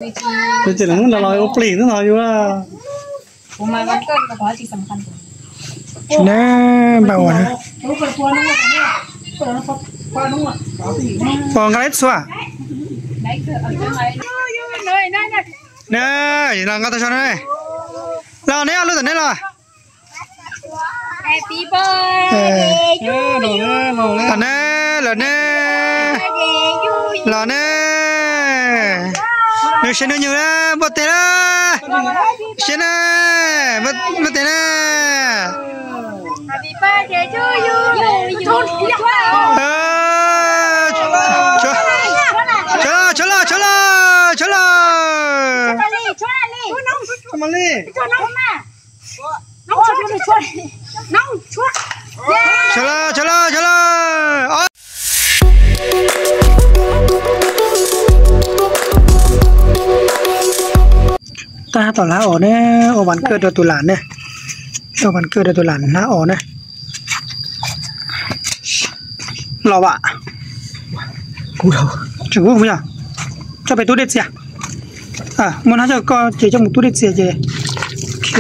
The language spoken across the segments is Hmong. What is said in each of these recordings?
Ces los los ua plig no yus. Ne, npaj ua na. Pom nqa leb txhua. Ne, los nqa tau so na. Los neb ob lub tom neb los. Los ne, los ne, los ne. Nws siab nws nyuj na, npuaj teg na. Siab na, npuaj teg na. Tshuav los, tshuav los, tshuav los, tshuav los. Tshuav los, tshuav los, tshuav los. Tab tom hlab os ne, ua vas kawj rau tus lam ne, ua vas kawj rau tus lam hlab os ne. Los vam. Tseem kub yog coj pem tub dej txias. Muaj hnab coj koj ces coj mus tub dej txias ces. Ok,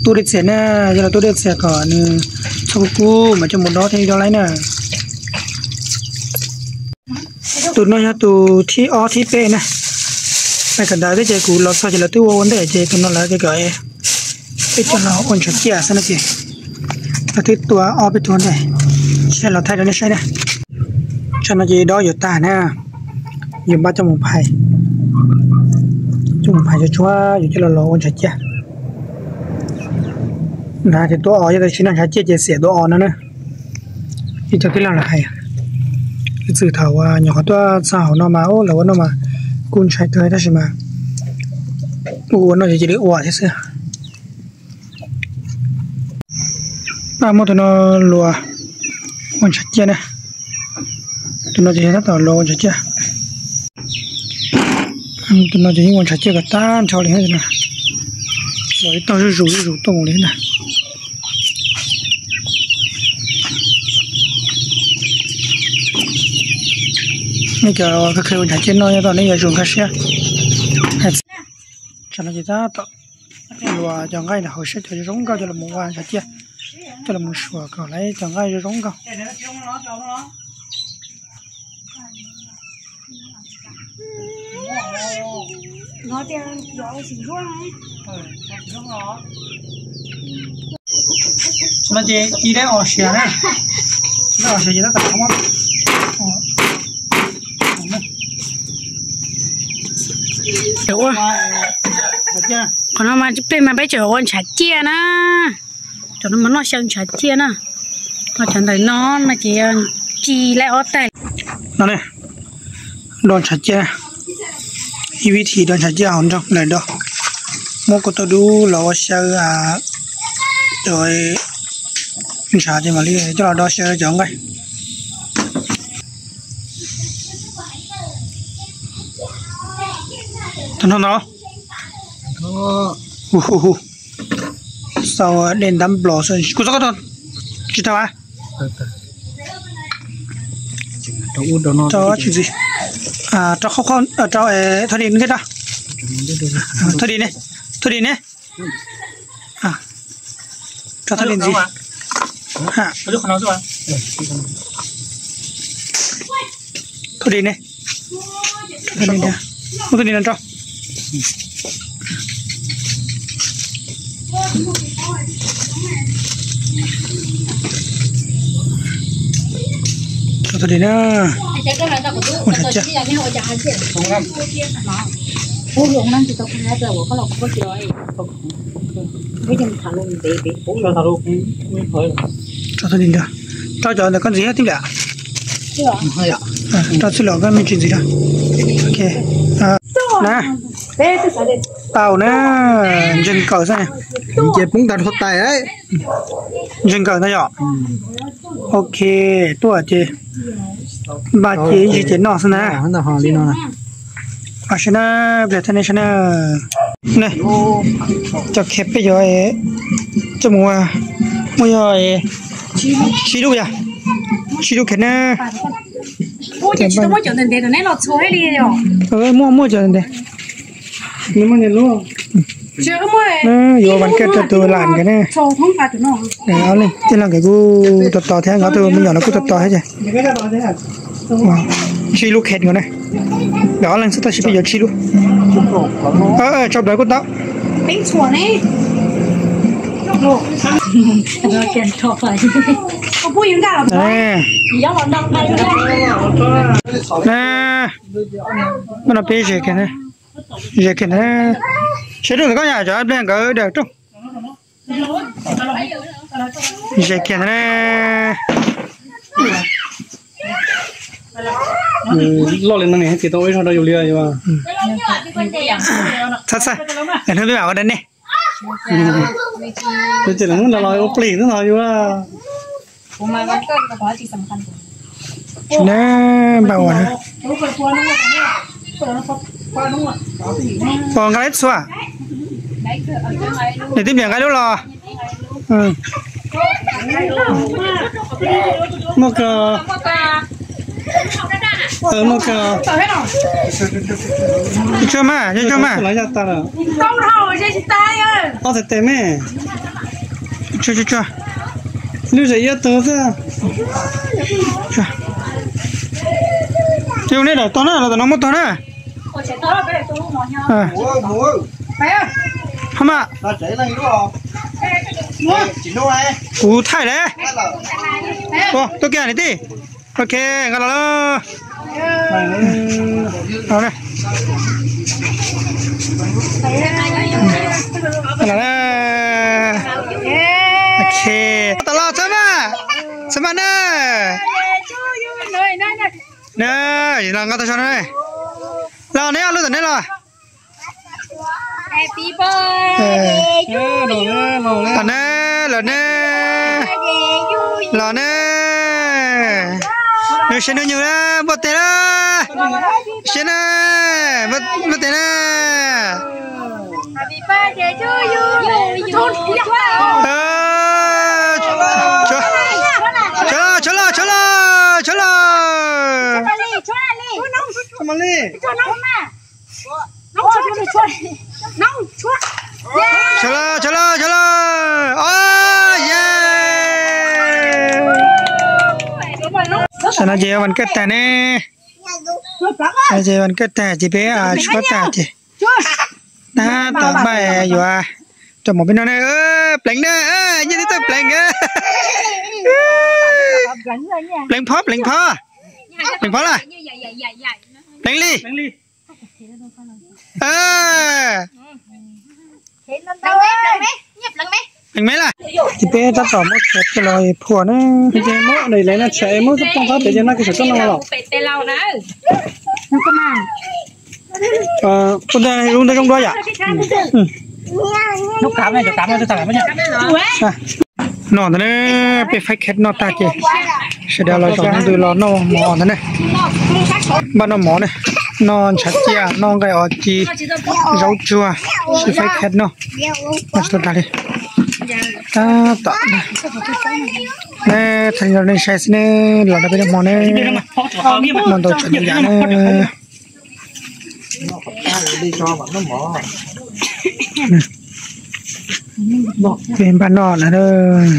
tub dej txias na, yog los tub dej txias kom nws txhob kub kub mas coj mus dob thiaj li dob laib na. Tus no yog tus thib ob thib peb na. Pais kawm ntawv thiab ces kuv los txog ces lawv twb ua ua ntej ces tus no lawv tias kom peb coj los ua ntshav ciaj xwb no ces lawv twb tua ob peb tug ntej. Saib los thaij rau nej saib na. Tsam no ces dob yuav tag na, yuav npaj coj mus phais, coj mus phais tsuag tsuag yuav coj los los ua ntshav ciaj. Na ces tua os yog tias tsis noj ntshav ciaj ces xiam tua os no na. Ib co tij laug lawv hais, ib txwm thaum uas nyuam qhuav tuaj txog hauv no mas lawv ua no mas kuj ntshai kawg tab sis mas ua ua no ces cia li ua thiab xwb. Pab muab tus no luas ua ntshav ciaj na. Tus no ces yog tab tom luas ua ntshav ciaj. Tus no ces yeej ua ntshav ciaj kom tag nrho li no. Luas ib tog zuj zus zuj zus tuaj mus li na. Nej cov kheev ua ntshav ciaj noj nyob tod nej yuav tsum nkag siab. Tsam no ces tab tom luas cov nqaij ntawm hauv siab cov zoo nkauj coj los ua ntshav ciaj, coj los suav kom lawv cov nqaij zoo zoo nkauj. No ces ci dab os siav na, dab os siav ces tab tom Qhov no mas peb mas peb tseem ua ntshav ciaj na. Cov no mas noj xyaw ntshav ciaj na. Ho cov ntawm no no ces ci lawm ob tag. No ne, do ntshav ciaj, ib vib thim do ntshav ciaj hauv nroog lawm do. Muab kuv tau dub los ua xyaw cov ntshav ces mam li coj los do xyaw cov nqaij. Tau no ntau. Hu hu hu. Sau dej ntab nplos xwb kuv txob tsis tau a. Rau tsis ntxiv. Rau qhov qhov rau thoj di ne, thoj di ne, thoj di ne. Rau thoj di ntxiv. Thoj di ne. Muab thoj di no rau. Rau thoj di na. Ua ntshav ciaj. Rau thoj di na. Rau cov ntawm koj ntxiv thiab tib npliam. Rau txij los koj me ntsis ntxiv rau. Ok. Na. Tau na. Ntseeg kawm xwb. Ces poob tas rau tais. Ntseeg kawm ntag yom. Ok, tuaj ces npaj ces ib ntsis ces noj xwb na. Li no na. Saib na, pliag thaj nej saib na. Ne, cov khe peb yuav coj mus muaj yog tsib lub yog, tsib lub khe na. Muaj cov ntev. Yuav vas kaj rau tus lam nkawd ne. Ob leeg tij laug nkawd kuj tos tos thiab, nkawd tus me nyuam los kuj tos tos thiab ces tsib lub khet nkawd ne. Nkawd ob leeg xwb tab sis peb yuav tsib lub. Tso plawv kuj tau. Muaj no peb ze kiag, ze kiag ntawd. Seb rooj ntawm koj yam cov pliag nkawd daws rooj. Ze kiag ntawd. Loj li no nws hais tias tau ib zog rau yus li. Txhab txhab, hnub peb mam ua dab nej. Ces lawv muab nrog los ua plig xwb no yus. Npaj ua na. Pom nqa leb txhua. Nws tib pliag nqa lub los. Muaj kawg. Muaj kawg. Tsuag mas, tsuag mas. Ob txhais tes me. Tsuag tsuag tsuag. Lub zem iab tug xwb. Yog nej daim tog na, los tom no muaj tog na. Hab mas. Kuv thaij lawm. Tuaj kiag niam tij. Ok, nqa los lawm. Ok, tau los txhob maj, txhob maj na. Na, los nqa tau so na. Los neb ob lub tom neb los. Los na, los na. Los na. Nws sib nug nyuj na, npuaj teg na. Sib na, npuaj teg na. Tsuag los, tsuag los, tsuag los. Tsuag los, tsuag los, tsuag los. Oh, yeah. Tam no ces vas kaj tag ne. Ces vas kaj tag ces peb tshuab tag ces tab tom npaj yuav rau mov peb noj na. Pleev na, nyiaj tib tug pleev. Pleev phob, pleev phob. Pleev phob lawm. Pleev li. Pleev me lawm. Ces peb tab tom muab khav coj los phua na. Ua ntej zoo dua yom. Noj ntawd ne, peb faib khab noj tag ces sawv daws los zaum ntws los noj mov ntawd ne. Npaj noj mov ne, noj ntshav ciaj, noj nqaij os ci, zaub tsuag, sib faib khab noj, noj tsis tau tag li. Tab tom ne, thaij rau nej saib xwb ne, los nrog peb noj hmo ne, hmo ntau tseem yam ne. Peb npaj noj lawm.